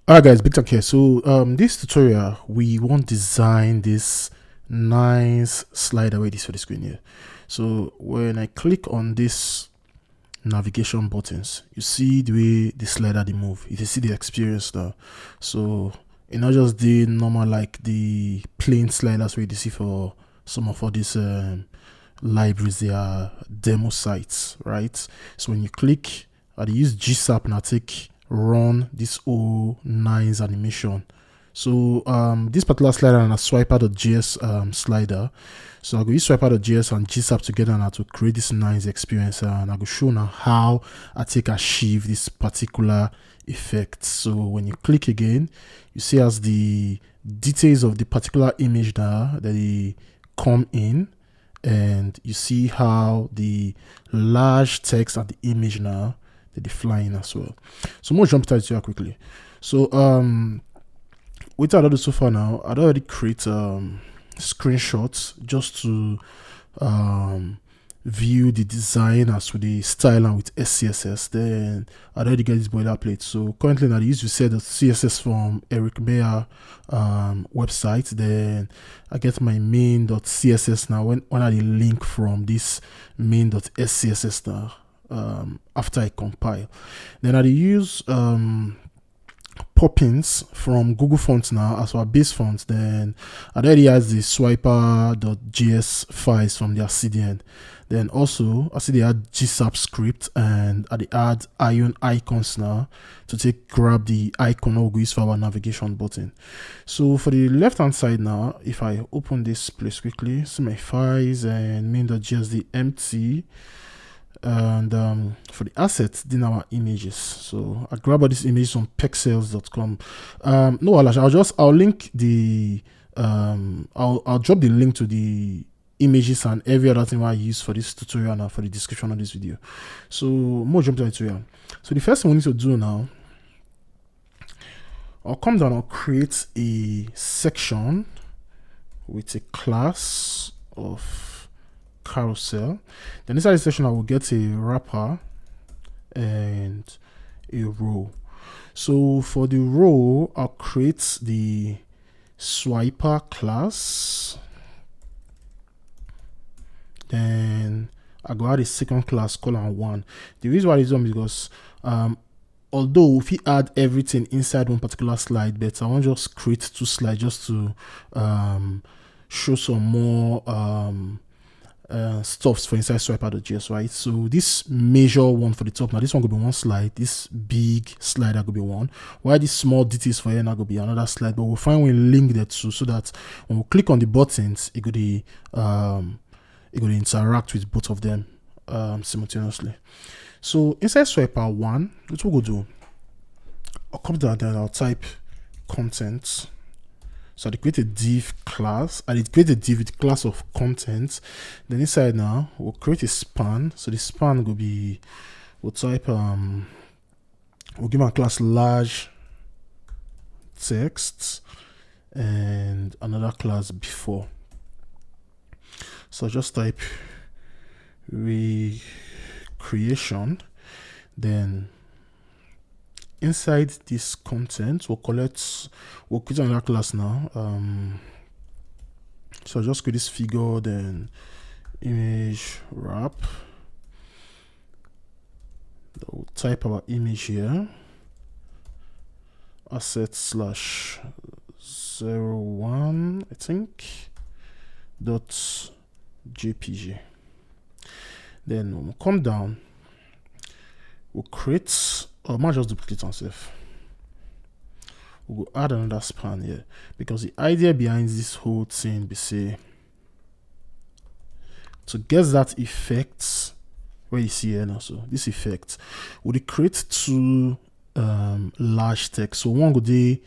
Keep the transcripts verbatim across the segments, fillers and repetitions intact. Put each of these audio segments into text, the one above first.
Alright guys, Big Talk here. So um this tutorial, we want design this nice slider where this for the screen here. So when I click on this navigation buttons, you see the way the slider they move. You see the experience now. So it not just the normal, like, the plain sliders where you see for some of all these um, libraries, they are demo sites, right? So when you click, I dey use G sap now take run this old nice animation. So um, this particular slider na swiper.js um, slider. So I go use swiper.js and G sap together now to create this nice experience, and I go show now how I take achieve this particular effect. So when you click again, you see as the details of the particular image now that they come in, and you see how the large text and the image now that they fly in as well. So more jump title here quickly. So um, with what I do so far now, I already create um screenshots just to um view the design as with the style and with S C S S. Then I already get this boilerplate. So currently now I use the set of C S S from Eric Mayer um, website. Then I get my main.css now when, when I link from this main.scss now um, after I compile. Then I use um, Poppins from Google Fonts now as our base font. Then I already has the swiper.js files from their C D N. Then also I see they add G sap script and I dey add ion icons now to take grab the icon we go use for our navigation button. So for the left hand side now, if I open this place quickly, see my files and main.js the empty, and um, for the assets, then our images. So I grab all these images on pexels.com. Um, no, I'll, I'll just I'll link the um I'll I'll drop the link to the images and every other thing I use for this tutorial now for the description of this video. So more jump to the tutorial. So the first thing we need to do now, I'll come down, I'll create a section with a class of carousel. Then inside the section, I will get a wrapper and a row. So for the row, I'll create the swiper class. Then I go add a second class, call am one. The reason why this one is because um, although if you add everything inside one particular slide, but I want just create two slides just to um, show some more um, uh, stuffs for inside swiper.js, right? So this major one for the top now, this one could be one slide, this big slide that could be one, while this small details for here now could be another slide. But we'll find we link that too, so that when we click on the buttons, it could be um, it could interact with both of them um, simultaneously. So inside swiper one, what we'll do, I'll come down, then I'll type content. So I create a div class. I did create a div with class of content. Then inside now, we'll create a span. So the span will be, we'll type, um, we'll give my class large text and another class before. So just type recreation, then inside this content we'll collect, we'll create another class now. Um so I'll just create this figure, then image wrap. We'll type our image here, asset slash zero one, I think, dot jpg. Then we'll come down, we'll create, or might just duplicate ourselves. We'll add another span here, because the idea behind this whole thing be say to get that effect where you see here now, so this effect would create two um, large text. So one go dey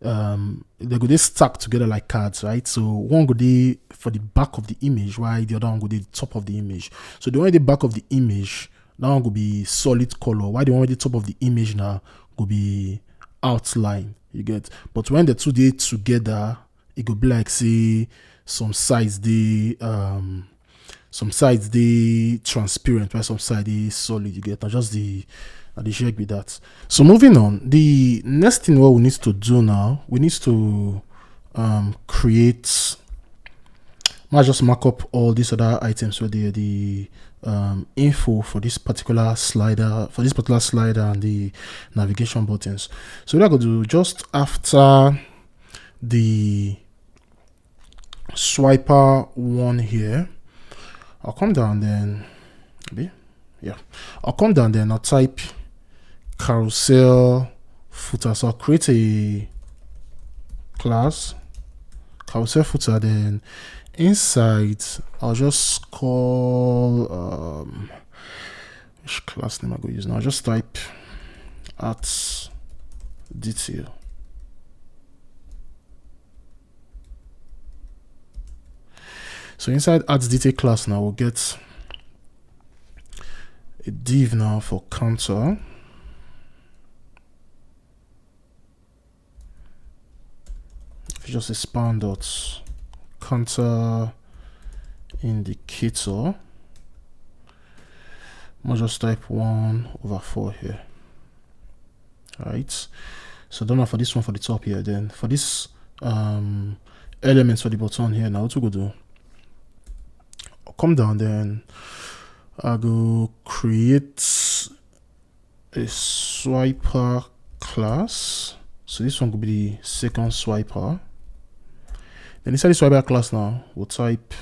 um they go dey stack together like cards, right? So one go dey for the back of the image, while the other one go dey the top of the image. So the one at the back of the image, that one go be solid color, while the one at the top of the image now go be outline. You get? But when the two dey together, it go be like say some sides dey um some sides dey transparent, while some side dey solid. You get? Na just the I dey share with that. So moving on, the next thing what we need to do now, we need to um, create. Might just mark up all these other items where they the um, info for this particular slider, for this particular slider and the navigation buttons. So what I go do just after the swiper one here, I'll come down then, yeah, I'll come down then I'll type carousel footer. So I'll create a class carousel footer. Then inside, I'll just call um, which class name I go use now. I'll just type at detail. So inside at detail class now, we'll get a div now for counter. If you just expand dot counter indicator, we'll just type one over four here. Right. So don't know for this one for the top here. Then for this um elements for the button here now, what we go do? I'll come down then I go create a swiper class. So this one could be the second swiper. Then inside the swiper class now, we'll type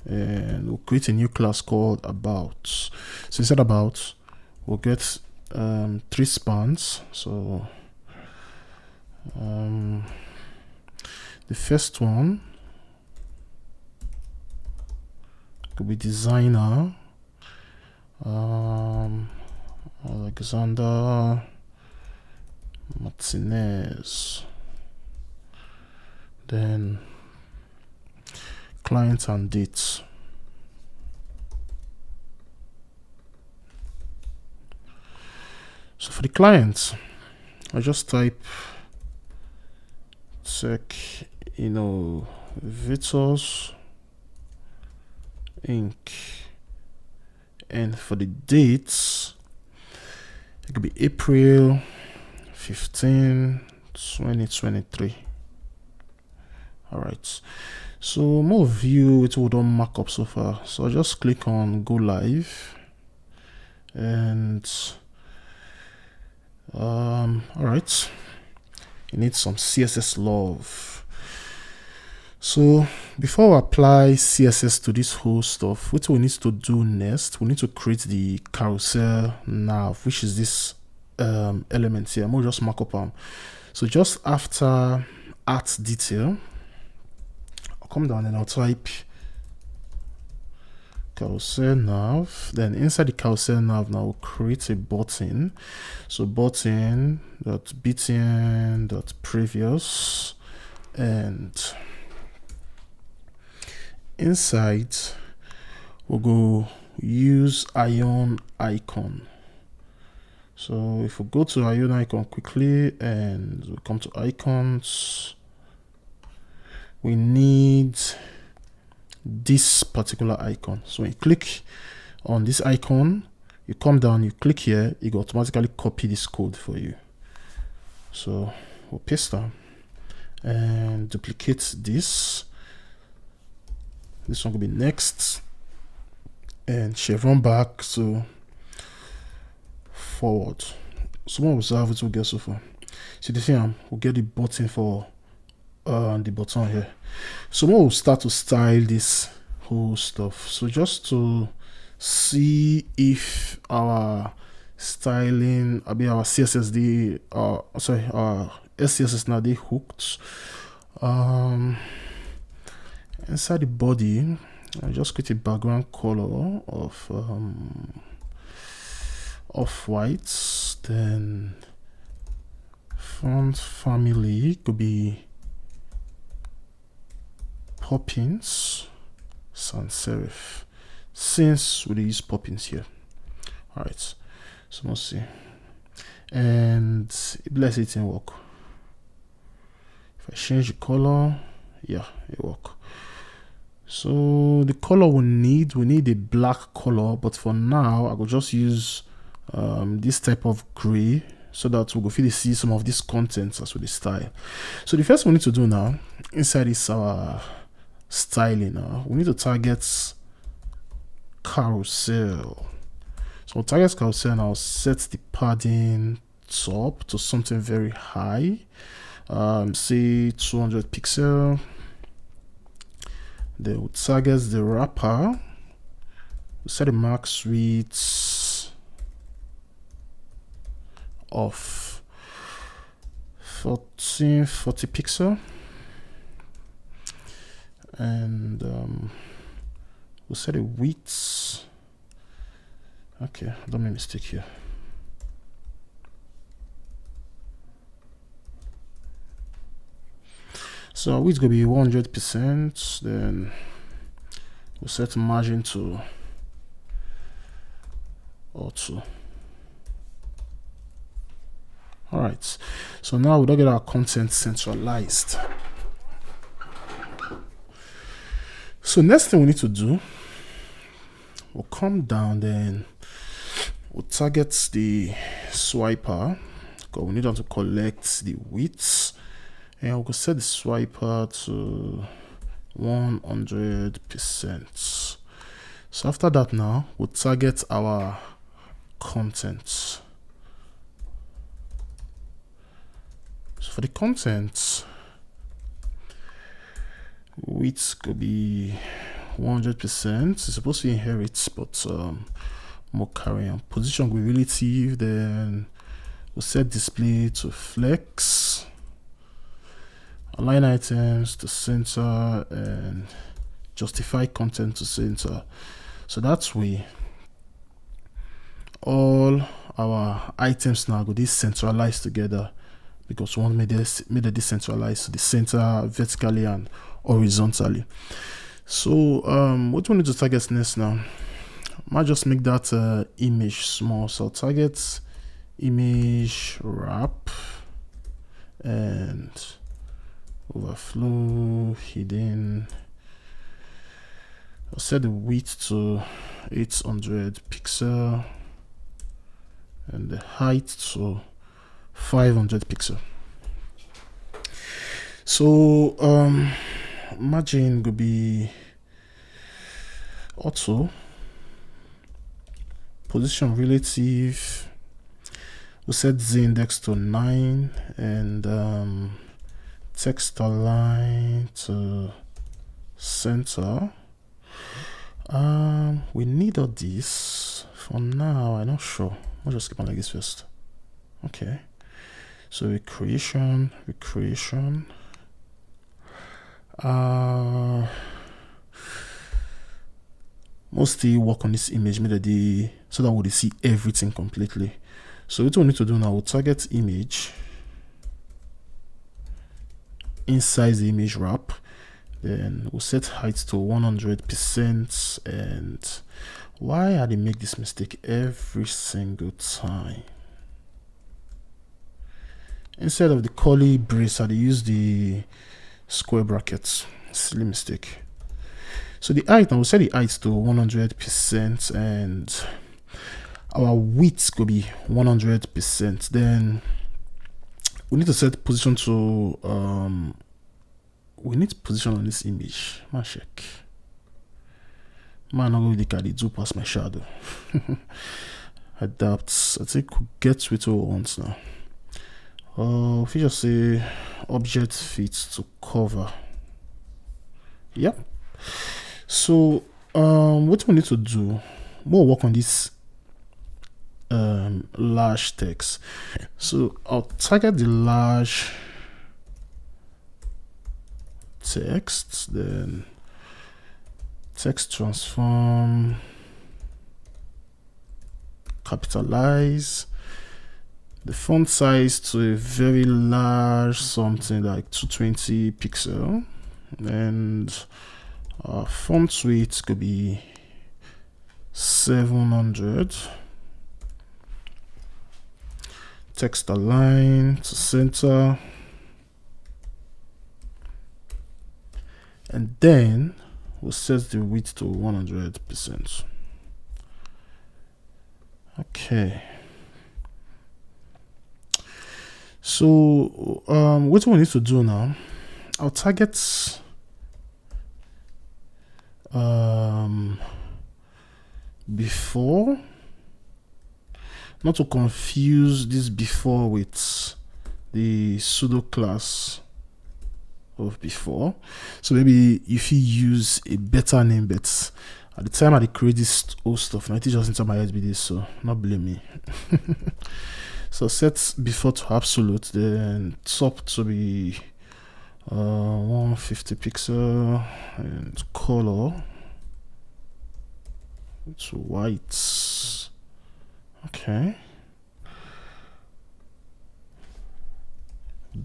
and we'll create a new class called about. So inside about, we'll get um, three spans. So um, the first one could be designer, um, Alexander Martinez, then client and dates. So for the client, I just type tech innovators inc, and for the dates, it could be April fifteen, twenty twenty-three. All right, so more view it will don't mark up so far. So I'll just click on go live, and um all right, you need some CSS love. So before we apply CSS to this whole stuff, what we need to do next, we need to create the carousel nav, which is this um, element here. I'm gonna just mark up on. So just after at detail, I'll come down and I'll type carousel nav. Then inside the carousel nav now, we'll create a button. So button dot btn dot previous, and inside we'll go use ion icon. So if we go to ion icon quickly and we come to icons, we need this particular icon. So when you click on this icon, you come down, you click here, it will automatically copy this code for you. So we'll paste them and duplicate this. This one will be next and chevron back. So forward. So what we have it we get so far. See the thing, um, we'll get the button for uh, the button here. So we'll start to style this whole stuff. So just to see if our styling, I mean our CSS, the uh, sorry, our SCSS now they hooked. Um, inside the body, I just create a background color of um, off whites. Then font family could be Poppins sans serif, since we dey use Poppins here. All right, so let's see. And bless it in work. If I change the color, yeah, it work. So the color we need, we need a black color, but for now I will just use um, this type of gray so that we go fit see some of these contents as we style. So the first thing we need to do now inside this our styling now, we need to target carousel. So we'll target carousel and I'll set the padding top to something very high. Um, say two hundred pixel. Then we'll target the wrapper. We'll set the max width of fourteen forty pixel, and um, we'll set the width. Okay, don't make mistake here. So width gonna be one hundred percent. Then we'll set margin to auto. All right, so now we don't get our content centralized. So next thing we need to do, we'll come down, then we'll target the swiper because we need them to collect the width, and we'll set the swiper to one hundred percent. So after that now, we'll target our content. So for the content, width could be one hundred percent. It's supposed to inherit, but um, more carry on. Position will be relative, then we'll set display to flex, align items to center, and justify content to center. So that's way all our items now go decentralized together because we want make this make the decentralized to the center vertically and horizontally. So um, what we need to target next now? Might just make that uh, image small. So target image wrap and overflow hidden. I'll set the width to eight hundred pixel and the height to five hundred pixel. So um, margin could be auto, position relative. We set the index to nine and um, text align to center. Um, we need all this for now. I'm not sure. We'll just keep on like this first. Okay. So recreation, recreation. Uh, mostly work on this image, maybe the so that we see everything completely. So what we need to do now, we'll target image inside the image wrap, then we'll set height to one hundred percent. And why I they make this mistake every single time? Instead of the curly brace, I use the square brackets. Silly mistake. So the height, now we set the height to one hundred percent and our width could be one hundred percent. Then we need to set position to um, we need position on this image. My check. Man, I'm going to do pass my shadow. Adapt. I think we get with all once now. Uh, if you just say object fit to cover. Yep. So um, what we need to do, we'll work on this um, large text. So I'll target the large text, then text transform, capitalize the font size to a very large something like two twenty pixel, and uh, font weight could be seven hundred. Text align to center, and then we'll set the width to one hundred percent. Okay. So um, what we need to do now, I'll target um, before, not to confuse this before with the pseudo class of before. So maybe if you use a better name, but at the time I create this old stuff, now it just into my head be this, so not blame me. So set before to absolute, then top to be uh, one fifty pixel and color to white. Okay.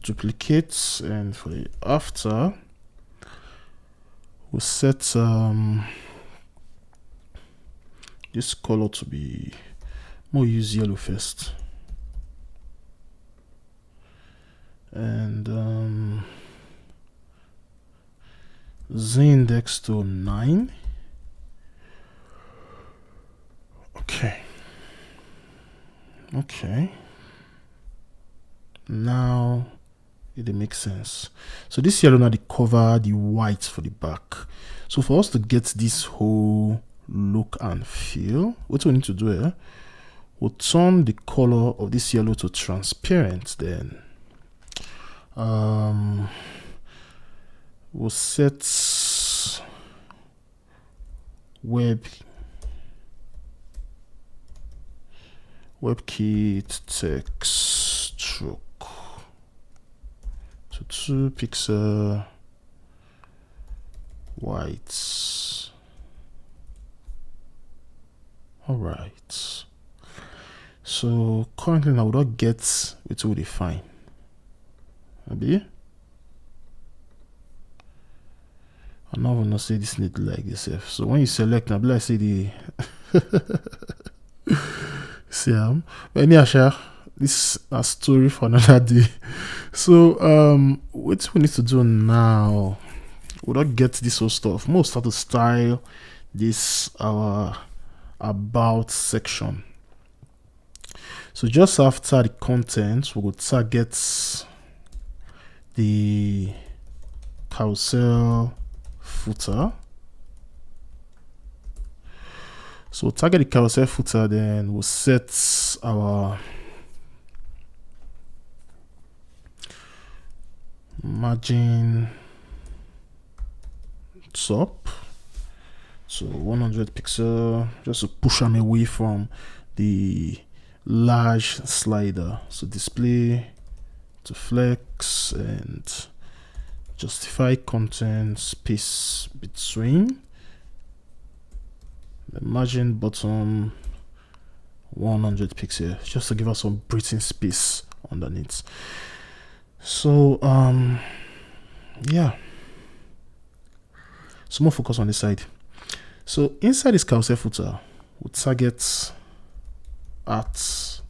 Duplicate, and for the after, we set um, this color to be more, use yellow first, and um, Z index to nine. Okay. Okay. Now it dey make sense. So this yellow now dey cover the white for the back. So for us to get this whole look and feel, what we need to do here, we'll turn the color of this yellow to transparent then. Um, we'll set web webkit text stroke to two pixel white. All right. So currently now we don't get it will define. Abi? I no even know say this need like this sef. So when you select, na be like say the see am. But anyhow sha, this na story for another day. So um, what we need to do now? We don't get this whole stuff. Most start to style this our about section. So just after the content, we will target the carousel footer. So we'll target the carousel footer, then we'll set our margin top, so one hundred pixel, just to push them away from the large slider. So display to flex and justify content space between the margin bottom one hundred pixel, just to give us some breathing space underneath. So um yeah, so more focus on this side. So inside this carousel footer, we target at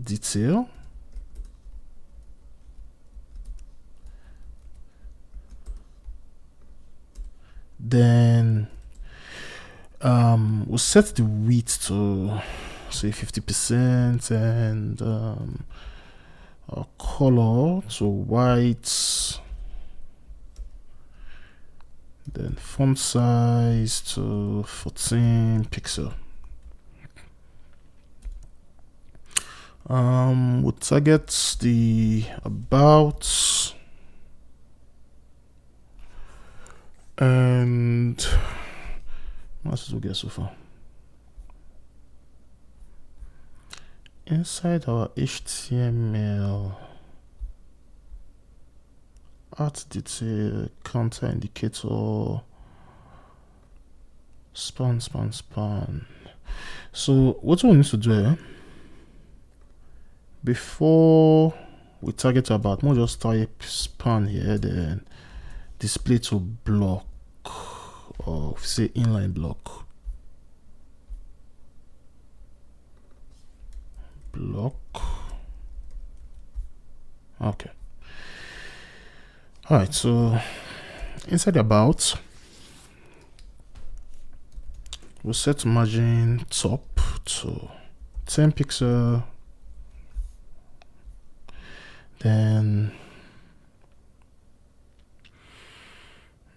detail. Then um, we'll set the width to say fifty percent and um, our color to white, then font size to fourteen pixel. Um, we'll target the about and what did we get so far? Inside our H T M L, at detail, counter indicator, span, span, span. So what we need to do, eh? Before we target about, we'll just type span here, then display to block, or say inline block. Block. Okay. All right, so inside the about, we'll set margin top to ten pixel. Then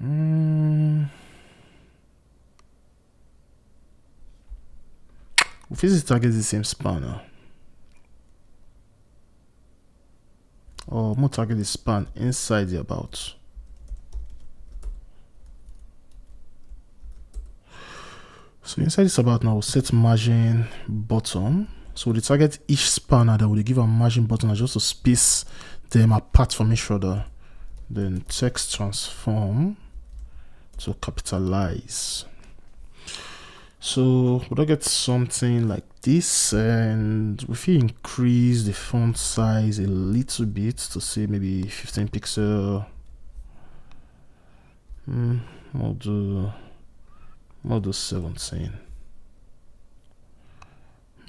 mm, we fit target the same span now. Or more target the span inside the about. So inside this about now, we'll set margin bottom. So we target each span and then we give a margin bottom just to space them apart from each other. Then text transform to capitalize. So we don't get something like this, and if you increase the font size a little bit to say maybe fifteen pixel, mm, we'll do we'll do seventeen.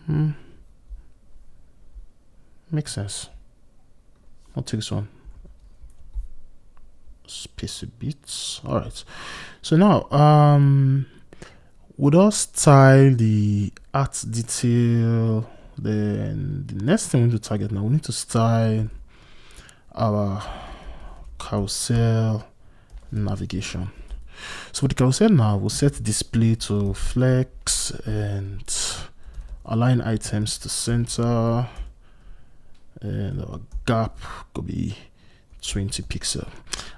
Hmm. Makes sense. I'll take this one. Space a bit. All right. So now, um, we'll just style the art detail. Then the next thing we need to target now, we need to style our carousel navigation. So with the carousel now, we'll set display to flex and align items to center, and our gap could be twenty pixel.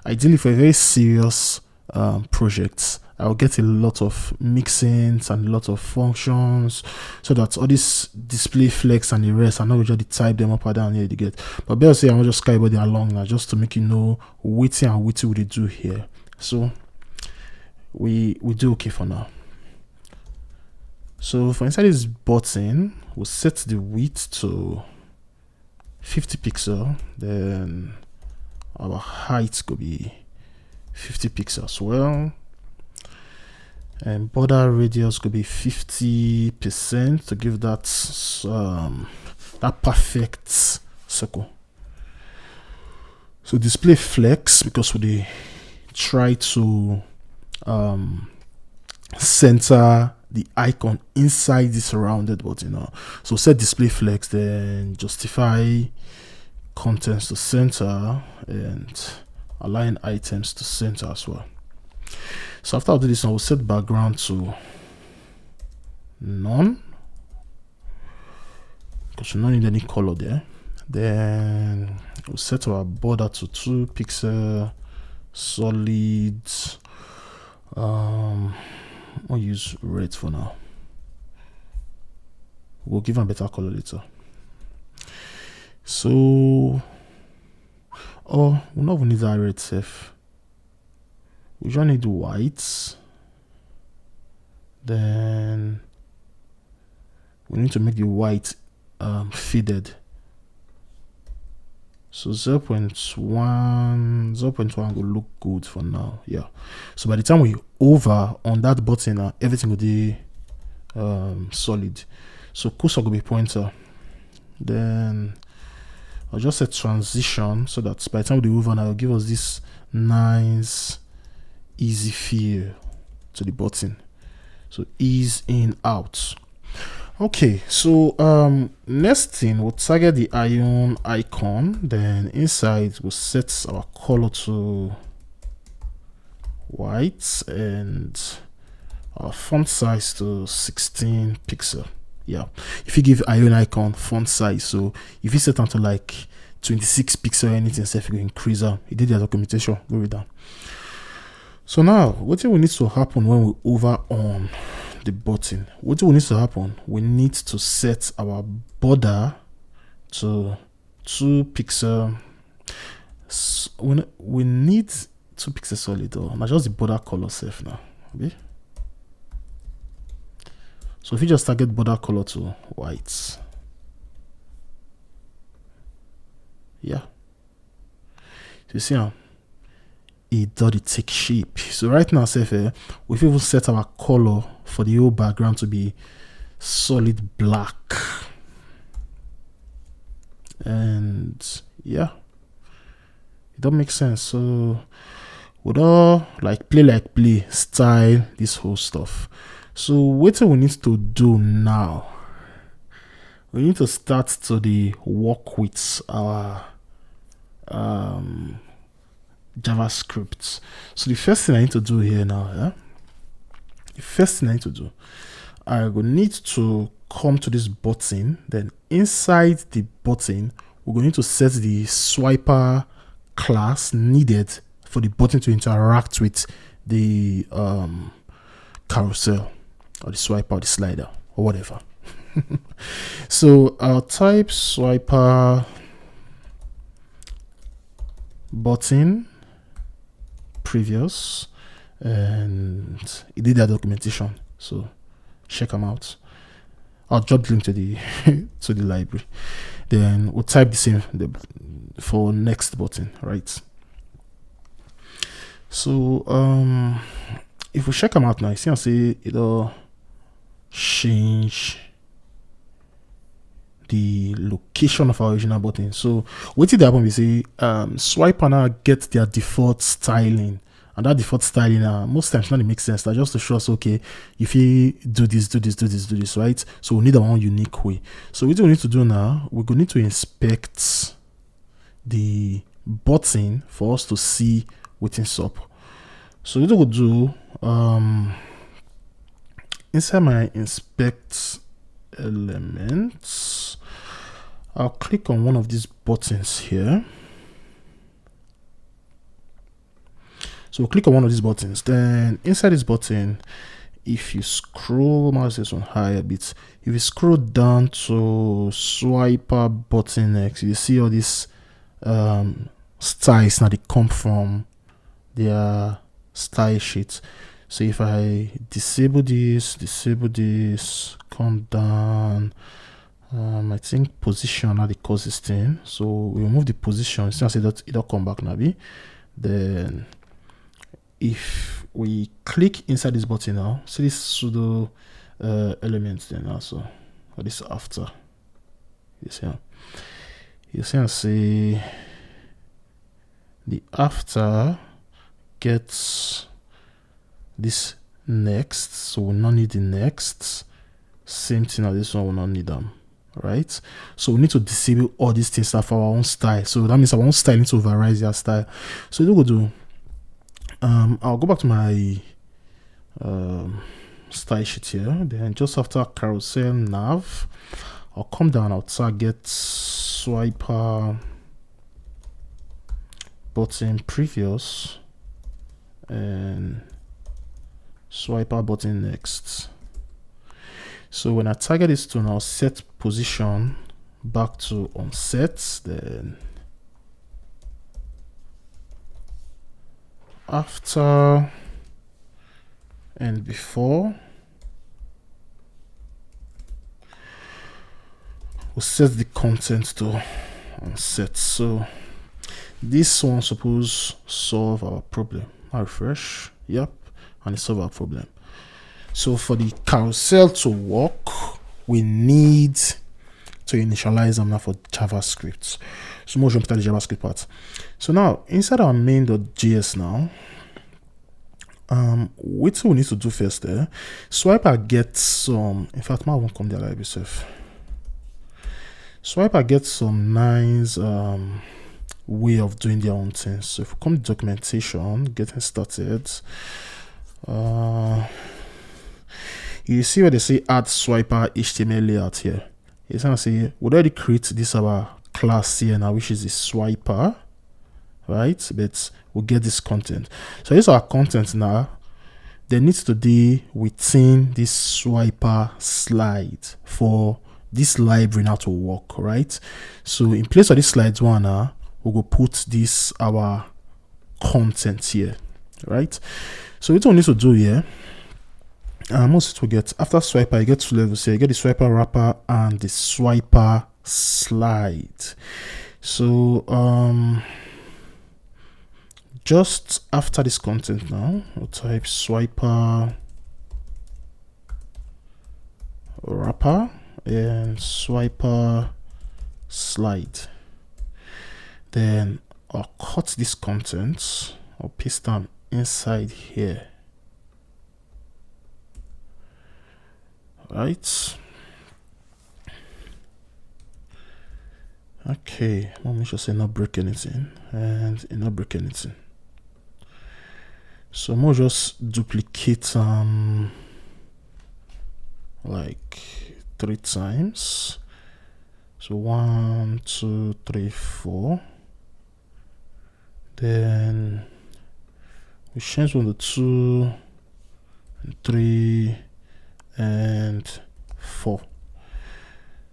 Ideally, for a very serious um, project, I'll get a lot of mixins and a lot of functions, so that all this display flex and the rest, I know we just type them up and down here to get. But better say I want just carry body along now, just to make you know wetin and wetin we dey do here. So we we do okay for now. So for inside this button, we'll set the width to fifty pixel, then our height could be fifty pixels as well, and border radius could be fifty percent to give that um, that perfect circle. So display flex, because we dey try to um, center the icon inside this rounded button now. So set display flex, then justify contents to center and align items to center as well. So after I do this, I will set background to none, because we don't need any color there. Then we'll set our border to two pixel, solid. Um, I'll use red for now. We'll give a better color later. So, oh, we don't even need that red sef. We just need white. Then we need to make the white um, faded. So zero point one, zero point one will look good for now. Yeah. So by the time we hover on that button, uh, everything will be um, solid. So cursor will be pointer. Then I'll just set transition so that by the time we hover now, it'll give us this nice, easy feel to the button. So ease in, out. Okay, so um, next thing, we'll target the ion icon. Then inside, we'll set our color to white and our font size to sixteen pixel. Yeah, if you give ion icon font size, so if you set them to like twenty-six pixel or anything, so if you increase them, it did the documentation, go with that. So now, what we need to happen when we hover on the button? What we need to happen? We need to set our border to two pixel. We, we need two pixel solid, or not just the border color self now. Okay. So if you just target border color to white, yeah. So you see how e don dey take shape. So right now, sef, eh, we fit even set our color for the whole background to be solid black. And yeah, it don't make sense. So we don like play like play style this whole stuff. So wetin we need to do now? We need to start to dey work with our um, JavaScript. So the first thing I need to do here now, yeah? The first thing I need to do, I will need to come to this button. Then inside the button, we're going to set the swiper class needed for the button to interact with the um, carousel or the swiper or the slider or whatever. So I'll type swiper button previous, and it did that documentation. So check them out. I'll drop the link to the to the library. Then we'll type the same the, for next button, right? So um, if we check them out now, you see, I say it'll change the location of our original button. So what did happen? We say um, swiper now get their default styling, and that default styling uh, most times not make sense. That just to show us, okay, if you do this, do this, do this, do this, right? So we need our own unique way. So what we need to do now, we're going to inspect the button for us to see what's up. So what we'll do um, inside my inspect elements, I'll click on one of these buttons here. So we'll click on one of these buttons. Then inside this button, if you scroll, my this one high a bit. If you scroll down to swiper button next, you see all these um, styles now they come from their style sheet. So if I disable this, disable this, come down, um, I think position now they cause this thing. So we remove the position. Since I say that it don't come back now, be then if we click inside this button now, see this pseudo uh, element then also or this after. You see, you see, I say the after gets this next, so we not need the next. Same thing as this one, we not need them, right? So we need to disable all these things that for our own style. So that means our own style needs to override their style. So what we'll do, um, I'll go back to my um, style sheet here. Then just after carousel nav, I'll come down. I'll target swiper button previous and swiper button next. So when I target this to now set position back to unset, then after and before, we'll set the content to unset. So this one suppose solve our problem. I refresh, yep, and it solve our problem. So for the carousel to work, we need to initialize them now for JavaScript. So more jump to the JavaScript part. So now inside our main.js now, um, what we need to do first there? Swiper get some. In fact, my won't come there like yourself. Swiper get some nice um way of doing their own things. So if we come to documentation, getting started, uh, you see where they say add swiper H T M L layout here. It's gonna say we already create this our class here now, which is the swiper, right? But we'll get this content. So this our content now. They need to be within this swiper slide for this library now to work, right? So in place of this slides one, uh, we go put this our content here, right? So what we need to do here, uh, most to get after swiper, you get two levels here. You get the swiper wrapper and the swiper slide. So um, just after this content now, we'll type swiper wrapper and swiper slide. Then I'll cut this content or paste them inside here. Right. Okay, I want to make sure say not break anything, and it not break anything. So I'm gonna just duplicate um like three times. So one, two, three, four. Then we change one to two, and three, and four.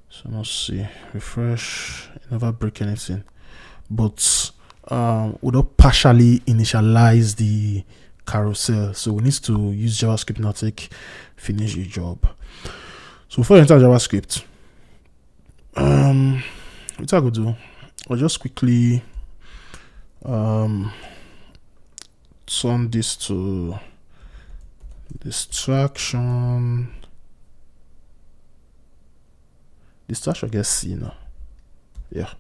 So let's see, refresh. It never break anything, but um, we don't partially initialize the carousel, so we need to use JavaScript now to take finish the job. So before you enter JavaScript, um, what I go do? I'll just quickly um turn this to distraction. Distraction gets C now. Yeah,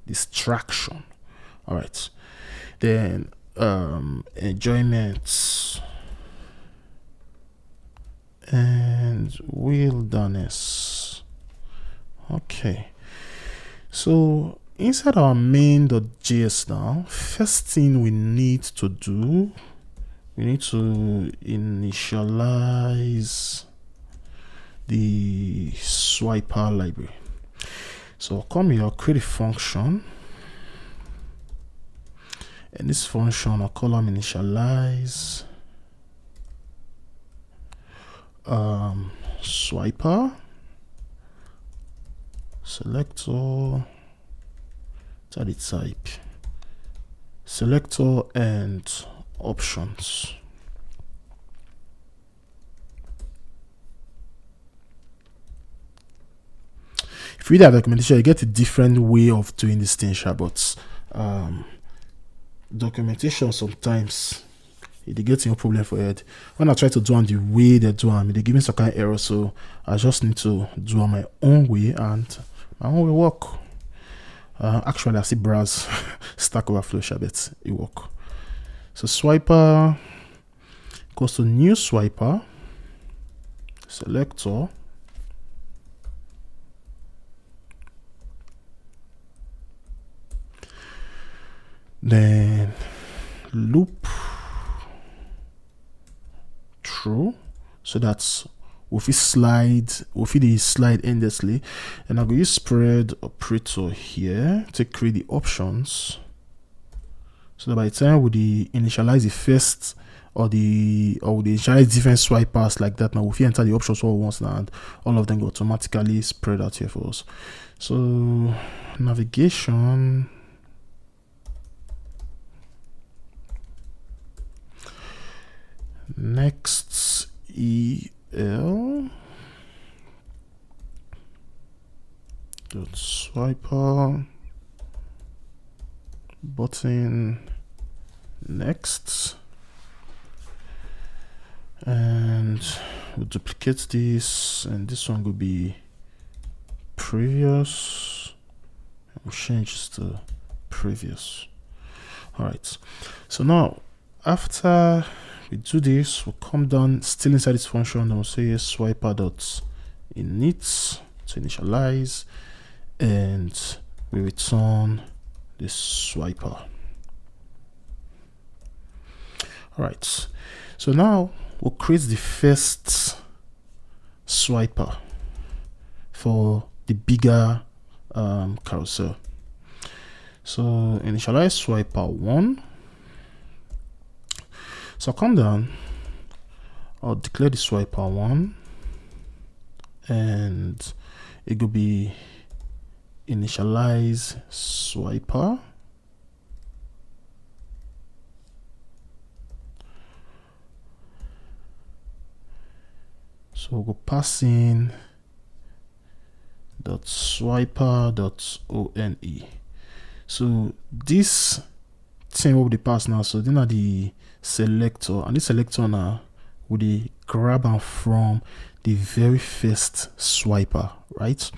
distraction. All right. Then um enjoyment and wilderness. Okay. So inside our main.js now, first thing we need to do, we need to initialize the swiper library. So come here, create a function, and this function, I'll call them initialize um, swiper, selector, tell the type, selector and options. If you read that documentation, you get a different way of doing this thing, sha, but um, documentation sometimes it dey get your problem for head. When I try to do am the way they do am, they give me some kind of error. So I just need to do on my own way, and my own way work. Uh, actually, I see browse Stack Overflow, sha, but it work. So swiper equals to new swiper selector, then loop through, so that we fit slide, we fit dey slide endlessly. And I go use spread operator here to create the options, so that by the time we dey initialize the first or the or we dey initialize different swipers like that, now we fit enter the options all once now, and all of them go automatically spread out here for us. So navigation, next el dot swiper button, next, and we'll duplicate this, and this one will be previous. We'll change this to previous. All right. So now, after we do this, we'll come down still inside this function, and we'll say swiper dot init to initialize, and we return the swiper. All right. So now we'll create the first swiper for the bigger um, carousel. So initialize swiper one. So I'll come down, I'll declare the swiper one, and it could be initialize swiper. So we'll go pass in dot swiper dot one. So this thing will be pass now. So then are the selector, and the selector now will they grab am from the very first swiper, right?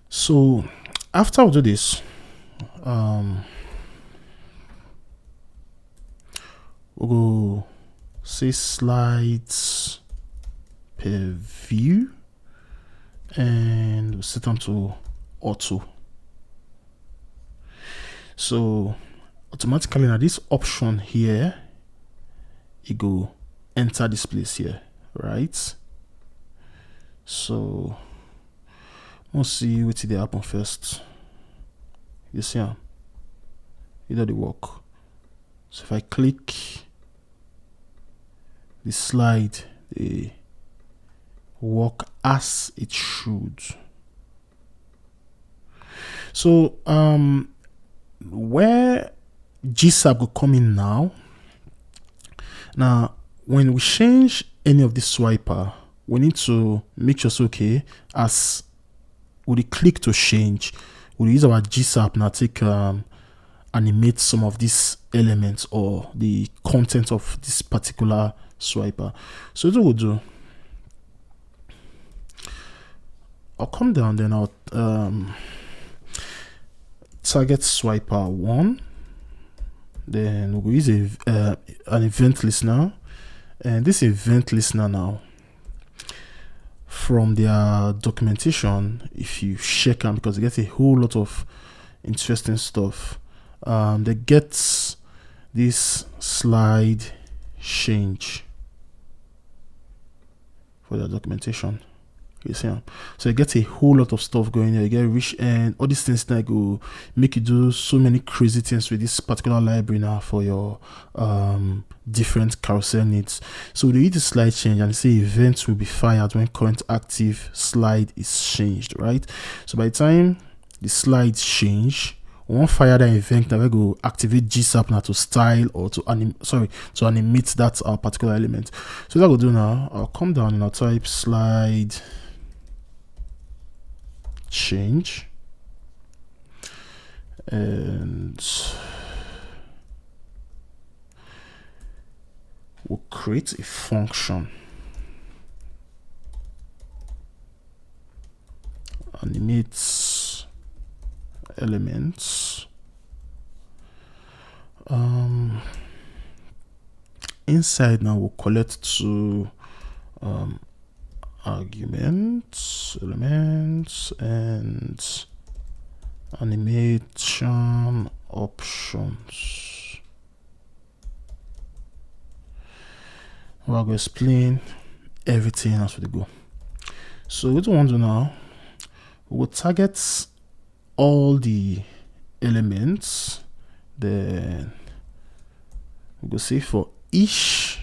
So after we do this, um, we'll go say slides per view, and we'll set them to auto. So automatically now this option here, it go enter this place here, right? So let's see what they happen first. You see, huh? It does the work. So if I click the slide, they work as it should. So um, where G S A P go come in now? Now, when we change any of the swiper, we need to make sure it's okay as we click to change. We use our G S A P now take um, animate some of these elements or the content of this particular swiper. So what we'll do, I'll come down, then I'll um, target swiper one. Then we'll use a, uh, an event listener, and this event listener now, from their documentation, if you check them, because they get a whole lot of interesting stuff. Um, they get this slide change for their documentation. You see, um, so you get a whole lot of stuff going there. You get rich, and all these things that go make you do so many crazy things with this particular library now for your um, different carousel needs. So they use the slide change and say events will be fired when current active slide is changed, right? So by the time the slides change, we wan fire that event that we go activate G S A P now to style or to anim sorry, to animate that uh, particular element. So what I go do now, I'll come down and I'll type slide change, and we'll create a function. Animate elements. Um, inside now we'll collect two um, arguments, elements, and animation options. We're going to explain everything as we go. So what we want to do now, we will target all the elements. Then we go say for each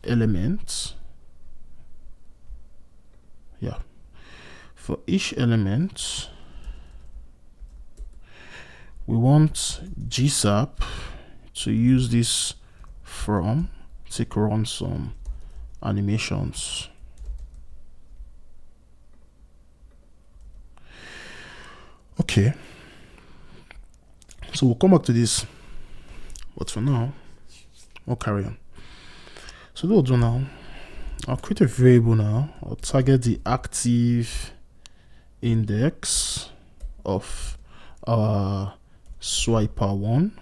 element, yeah, for each element, we want G S A P to use this from, take run some animations. Okay. So we'll come back to this. But for now, we'll carry on. So what we'll do now, I'll create a variable now. I'll target the active index of uh, swiper one.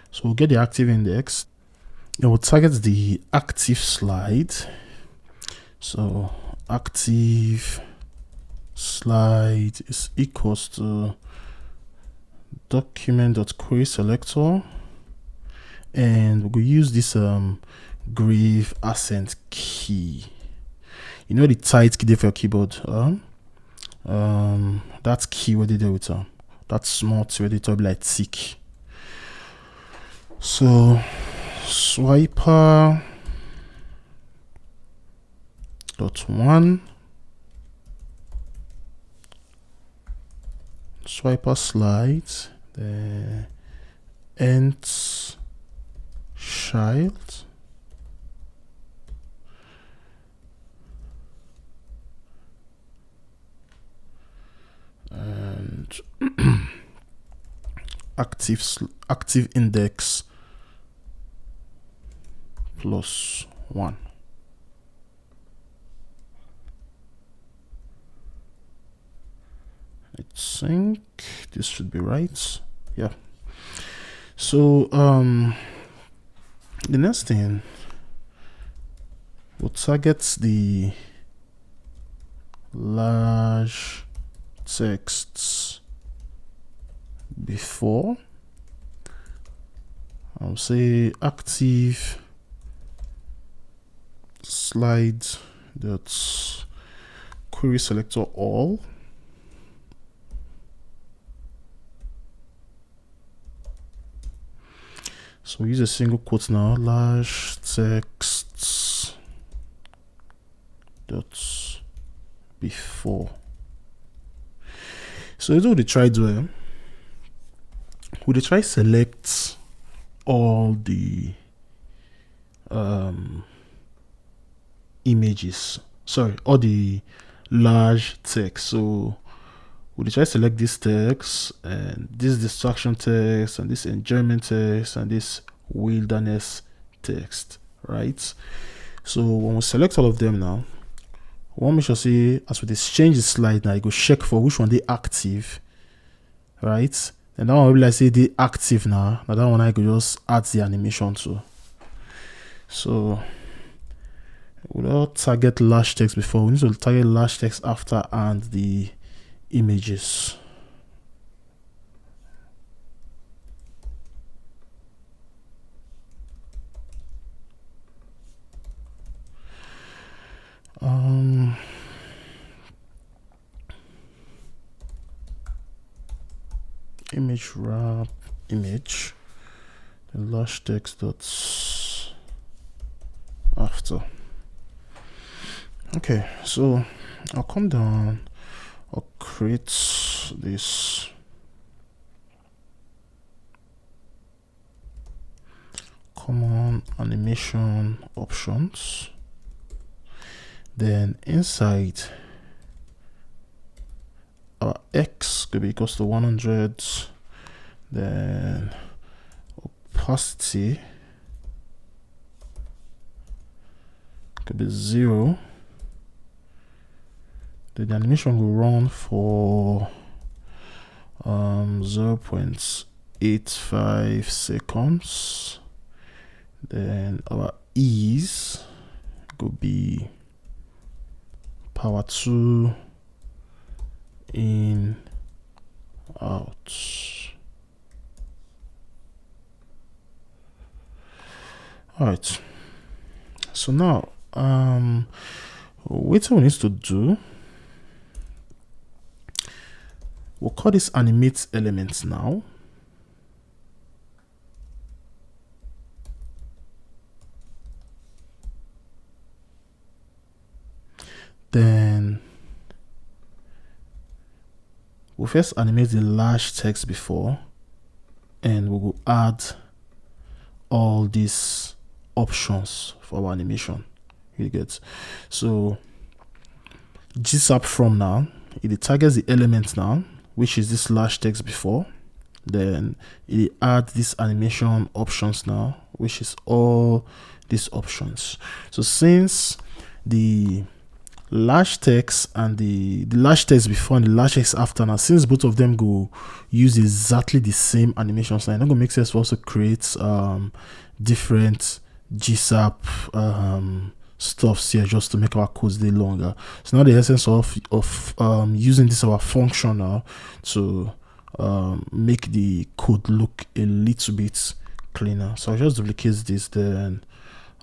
So we'll get the active index. It will target the active slide. So active slide is equals to document.querySelector, and we will use this um, Grave Accent key. You know the tight key there for your keyboard. Um, um, that key where they do with um, that small thing where they talk like tick. So swiper dot one, swiper slide, the end child, and active active index plus one. I think this should be right. Yeah. So um, the next thing We'll target the large texts before. I'll say active slide dot query selector all. So we use a single quote now, large text dot before. So it's what they try to do. Eh? We dey try select all the um images. Sorry, all the large text. So we dey try select this text and this distraction text and this enjoyment text and this wilderness text, right? So when we select all of them now, we wan make sure say as we dey change the slide now, you go check for which one dey active, right? And that one will be like say dey active now. Now that one I go just add the animation to. So we don target large text before. We need to target large text after and the images. Um, image wrap image, the large text dot after. Okay, so I'll come down, I'll create this common animation options. Then inside, our x could be equals to one hundred, then opacity could be zero. The animation will run for um, zero point eight five seconds. Then our ease could be power two in out. All right. So now, um, what we need to do, we'll call this animate elements now. Then we'll first animate the large text before, and we will add all these options for our animation. You get? So G S A P from now, it targets the element now, which is this large text before. Then it add this animation options now, which is all these options. So since the large text and the the large text before and the large text after, now since both of them go use exactly the same animations, now e no go make sense for us to create um different G S A P um stuffs here just to make our codes dey longer. So now the essence of of um using this our function now to um make the code look a little bit cleaner. So I'll just duplicate this, then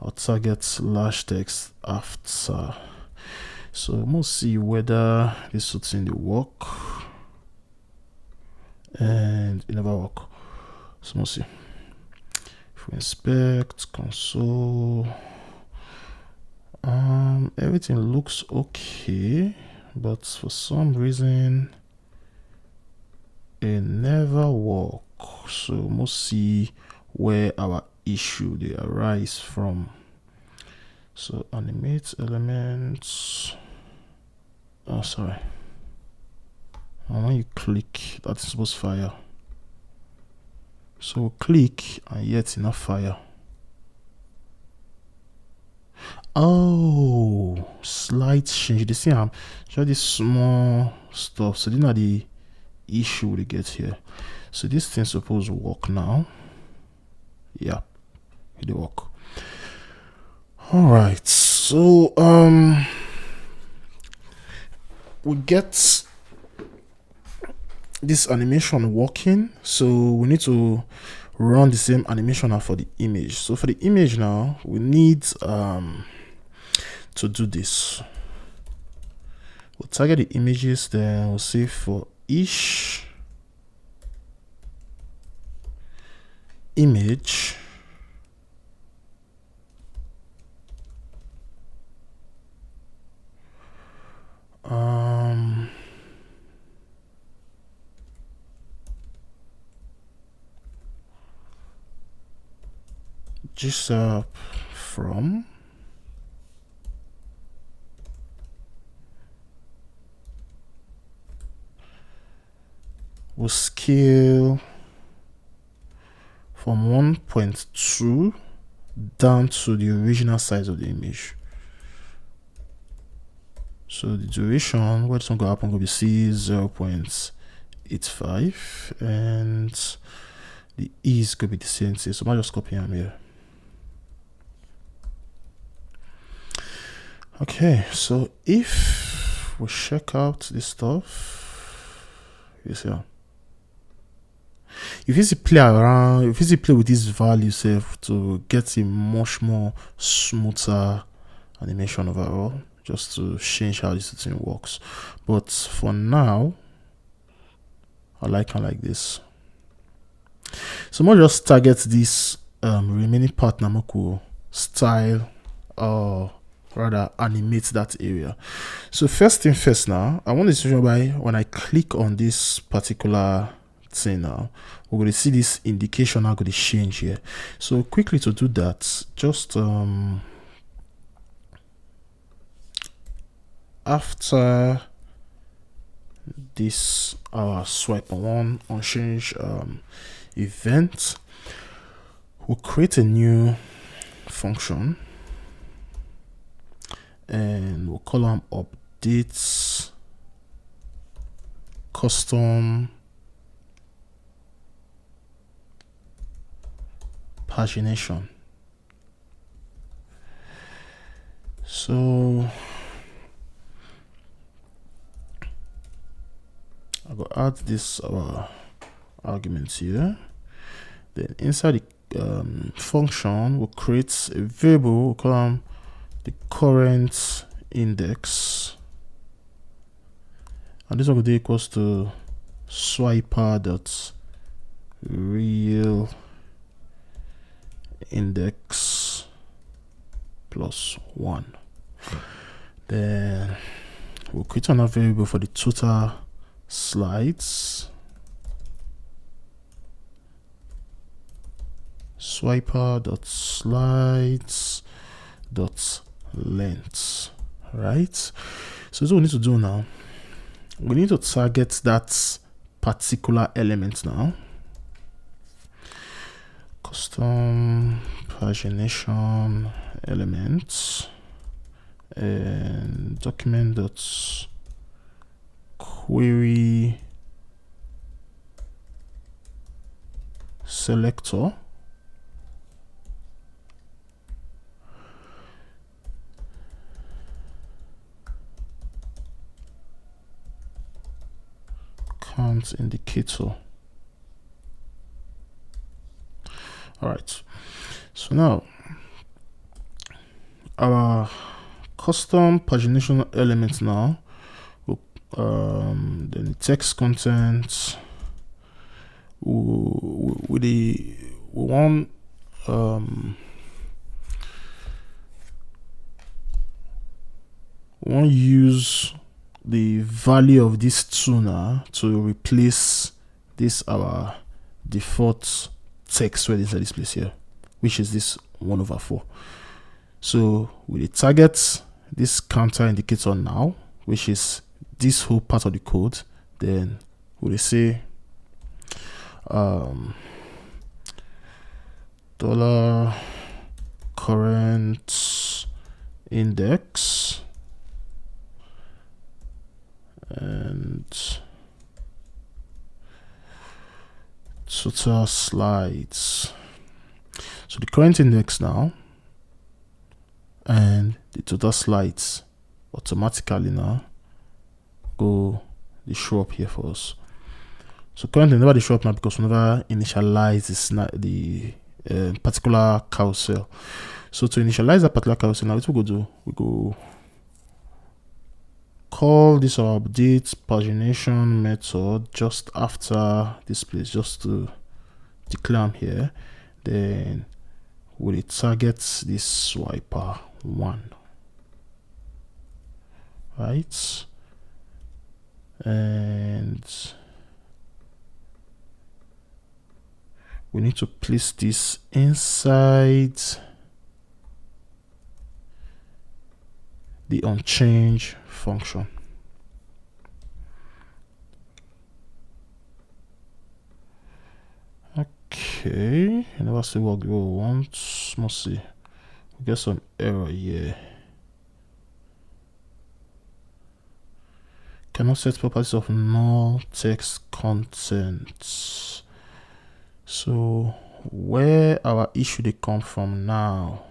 I'll target large text after. So we'll see whether this suits in the work, and it never work. So we'll see. If we inspect console, um, everything looks okay, but for some reason it never work. So we'll see where our issue dey arise from. So animate elements. Oh, sorry. And when you click, that's supposed to fire. So click, and yet e no fire. Oh, slight change. You see, I'm just this small stuff. So these are the issue we get here. So this thing supposed to work now. Yeah, it dey work. All right. So um we get this animation working, so we need to run the same animation now for the image. So for the image now, we need um to do this. We'll target the images, then we'll say for each image, um just uh, from will scale from one point two down to the original size of the image. So the duration, what is going to happen, going to be C zero point eight five, and the E is going to be the same thing. So I'll just copy them here. Okay, so if we check out this stuff, you see, if you see play around, if you see play with this value self to get a much more smoother animation overall, just to change how this thing works. But for now, I like it like this. So more just target this um, remaining part, na make we style or rather animate that area. So first thing first now, I want to show by when I click on this particular thing now, we're going to see this indication how going to change here. So quickly to do that, just um after this our swipe on one on change um, event, we'll create a new function and we'll call them updates custom pagination. So I go add this our argument here. Then inside the um, function, we'll create a variable, we'll call them the current index. And this one will be equals to swiper dot real index plus one. Then we'll create another variable for the total slides. Swiper dot slides dot length, right? So what we need to do now, we need to target that particular element now. Custom pagination element and document dot query selector. Count indicator. All right, so now our custom pagination element now, um, then the text content, we, we, we, the, we want um, we want use the value of this two now to replace this our default text where is this place here, which is this one over four. So we target this counter indicator now, which is this whole part of the code. Then we say um, dollar current index and total slides. So the current index now and the total slides automatically now go dey show up here for us. So currently, never dey show up now because we never initialize this na- the uh, particular carousel. So to initialize that particular carousel, now what we go do? We go call this our update pagination method just after this place, just to declare am here. Then we dey target this swiper one, right? And we need to place this inside the onChange function. Okay, it never still work the way we want. Must see. We get some error here. Cannot set properties of null text content. So where our issue dey come from now?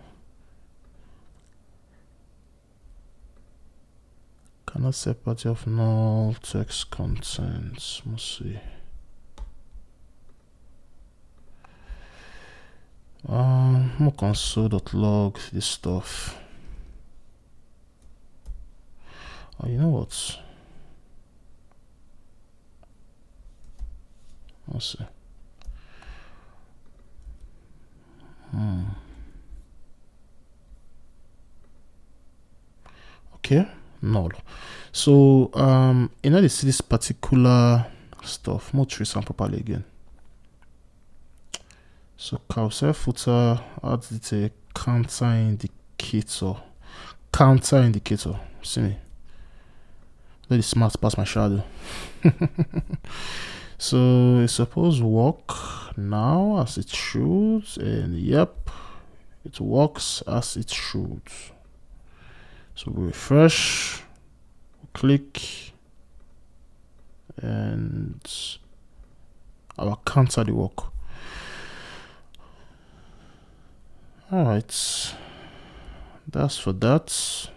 Cannot set property of null text content. Let's see. Um, more console.log this stuff. Oh, you know what? Let's see. Hmm. Okay, null. So um, you know, they see this particular stuff. More trace and properly again. So carousel footer adds the counter indicator. Counter indicator. See me. Let the smart pass my shadow. So it's supposed to work now as it should, and yep, it works as it should. So we refresh, we click, and our counter the work. All right, that's for that.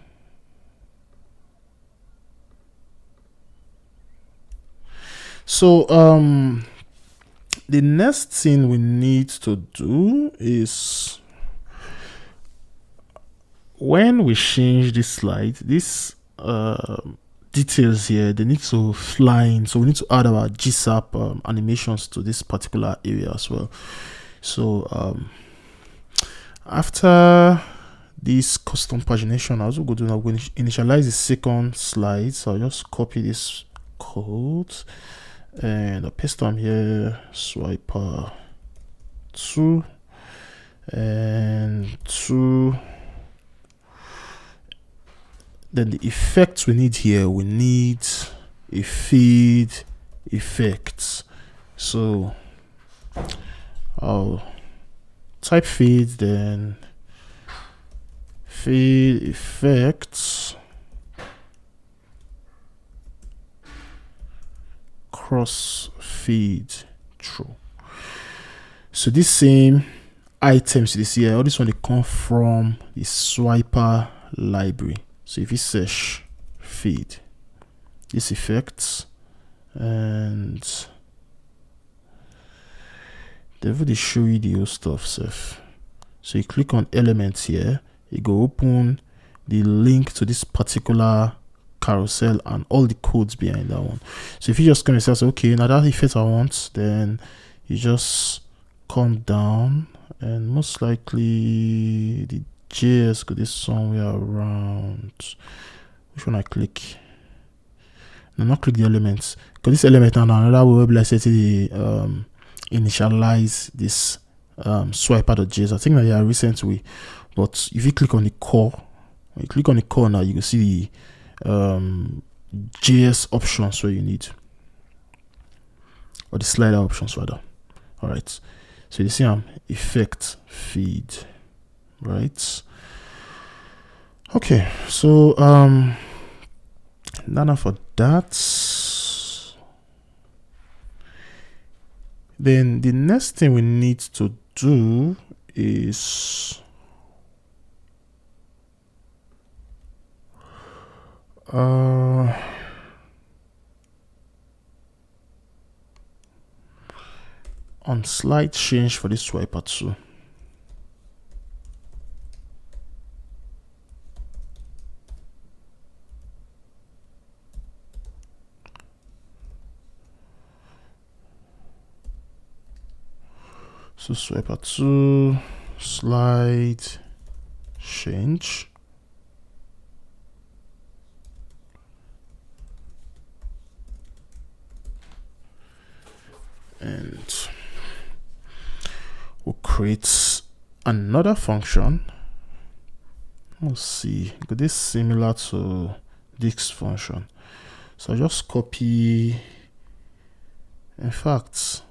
So um, the next thing we need to do is when we change this slide, this uh, details here, they need to fly in. So we need to add our G sap um, animations to this particular area as well. So um, after this custom pagination, I also go to now initialize the second slide. So I'll just copy this code and I'll paste them here. Swiper two and two. Then the effect we need here, we need a fade effect. So I'll type fade, then fade effects cross fade through. So this same items you see here, all this one they come from the swiper library. So if you search fade, this effects and they will show you the whole stuff self. So you click on elements here, it go open the link to this particular carousel and all the codes behind that one. So if you just come and say, okay, now that effect I want, then you just come down and most likely the J S could be somewhere around. Which one I click? No, not click the elements. Because this element now, now another way where I set the um, initialize this um, swiper.js. I think that they are recent way. But if you click on the core, when you click on the core now, you can see the um, J S options where you need, or the slider options rather. All right. So you see, um, effect fade, right? Okay. So um, none for that. Then the next thing we need to do is Uh, on slide change for this swiper too. So swiper two, slide change. And we'll create another function. Let's see, this similar to this function. So I just copy. In fact,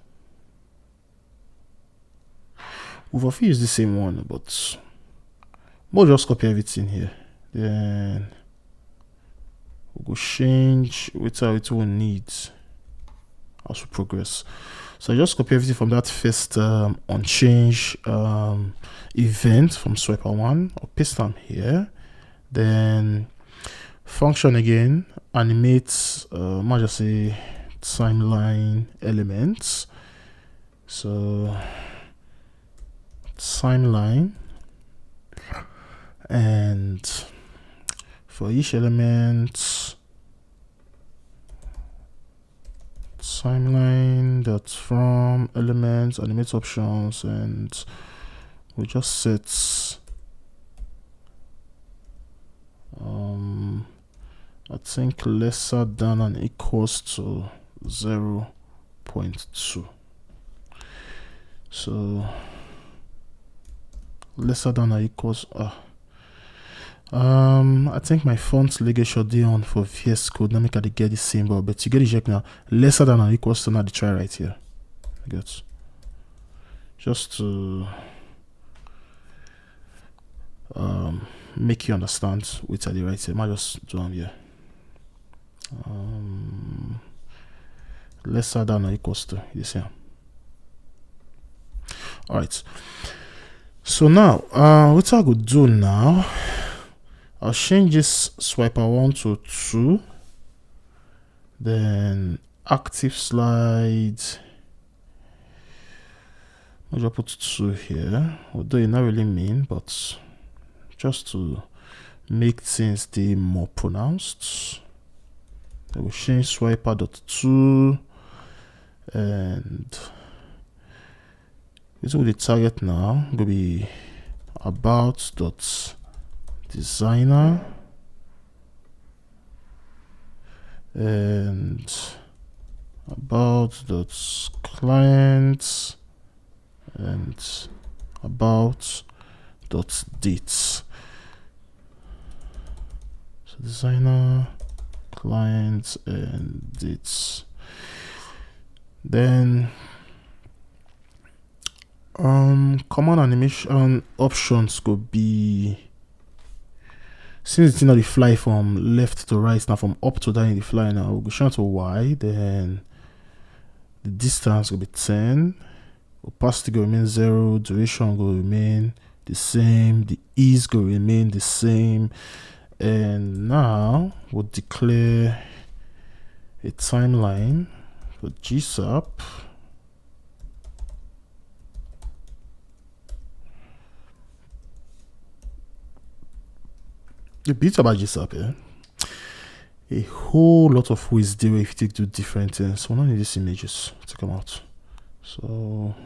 we'll fit use the same one, but we'll just copy everything here. Then we'll go change with how it will need as we progress. So I just copy everything from that first um, on change um, event from swiper one. I'll paste them here. Then function again, animate, uh, might just say timeline elements. So timeline, and for each element, timeline dot from elements, animate options, and we just set um I think lesser than and equals to zero point two. So lesser than or equals uh, um I think my font ligature dey on for V S Code. Let me get the symbol, but you get the check now. Lesser than or equals to, now the try right here. I get just to um make you understand what I dey write here. I just do am here. Um, lesser than or equals to, you see. All right. So now, uh, what I go do now? I'll change this swiper one to two. Then active slide. I'll just put two here. Although it not really mean, but just to make things dey more pronounced. I will change swiper dot two, and this will be target now. Go be about dot designer and about dot client and about dot dates. So designer, client, and dates. Then um common animation options could be, since it's not the fly from left to right now, from up to down in the fly now, we'll go to Y, then the distance will be ten, opacity go remain zero, duration go remain the same, the ease go remain the same. And now we'll declare a timeline for G sap. The bit about G sap, yeah. A whole lot of ways there if you take do different things. So none of these images to come out. So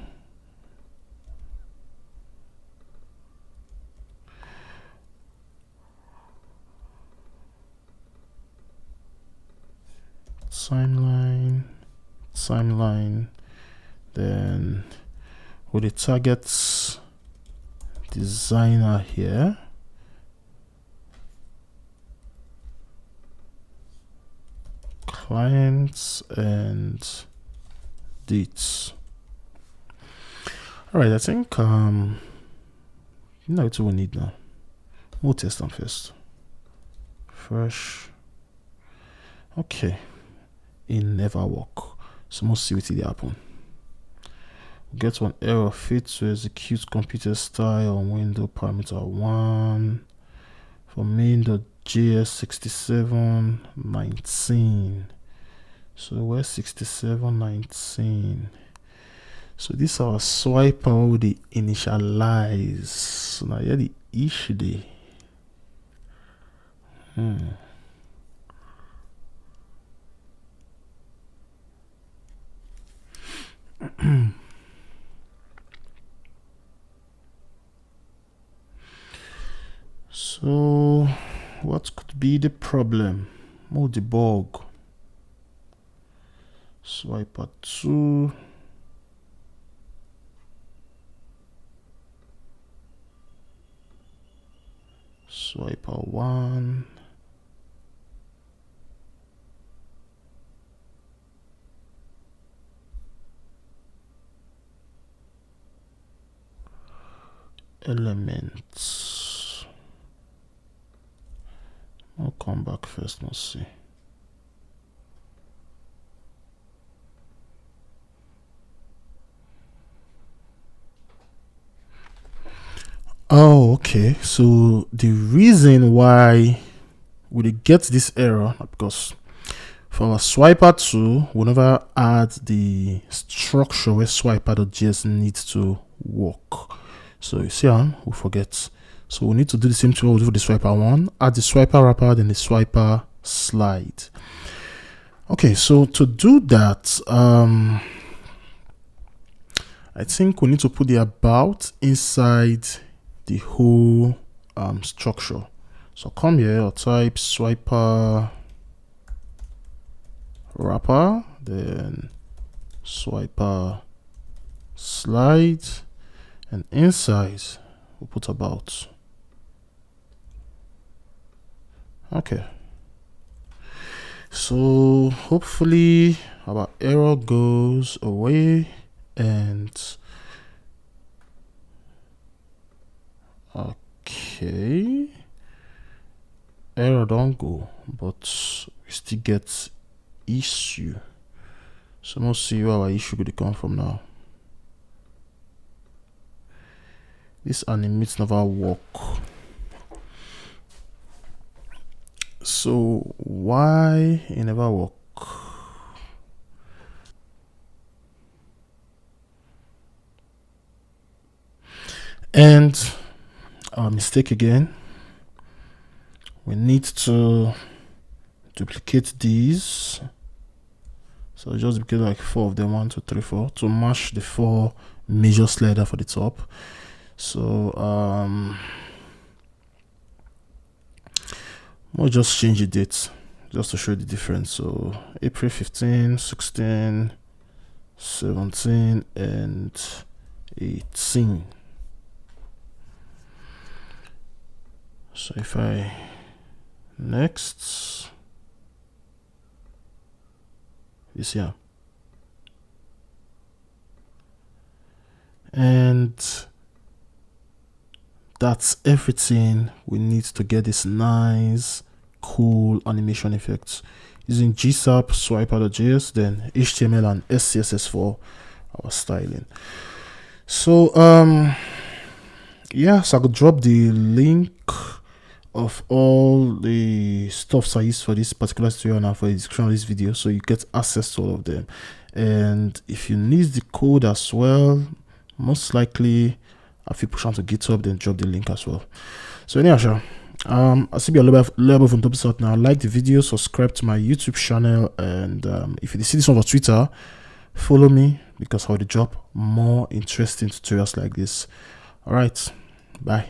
timeline, timeline, then with the target designer here, clients and dates. All right, I think um you know what we need now. We'll test them first. Fresh. Okay. It never work. So we'll see what happen. Get one error. Fit to execute computer style on window parameter one for main dot J S sixty-seven nineteen. So where's sixty-seven nineteen? So this our swiper wey dey initialize. So now here the issue dey. Hmm. So, what could be the problem? Move the bug. Swiper two. Swiper one. Elements. I'll come back first, let's see. Oh, okay. So the reason why we dey get this error na because for our swiper two, we never add the structure where swiper.js needs to work. So you see, um, we forget. So we need to do the same thing we do for the swiper one, add the swiper wrapper, then the swiper slide. Okay, so to do that, um, I think we need to put the about inside the whole, um, structure. So come here, I'll type swiper wrapper, then swiper slide, and inside we'll put about. Okay. So hopefully our error goes away and okay. Error don't go, but we still get issue. So let's see where our issue could come from now. This animate never work. So why it never work? And our mistake again. We need to duplicate these. So just duplicate like four of them, one, two, three, four, to match the four major slider for the top. So um, we'll just change the date just to show the difference. So April fifteen, sixteen, seventeen, and eighteen. So if I next, you see, yeah. And that's everything we need to get this nice, cool animation effect using G sap, swiper.js, then H T M L and S C S S for our styling. So um, yeah, so I could drop the link of all the stuffs I use for this particular tutorial now for the description of this video, so you get access to all of them. And if you need the code as well, most likely I fit push on to GitHub, then drop the link as well. So anyhow, sure. Um, I see be a little bit from top out now. Like the video, subscribe to my YouTube channel, and um, if you see this one on Twitter, follow me because I will drop more interesting tutorials like this. All right, bye.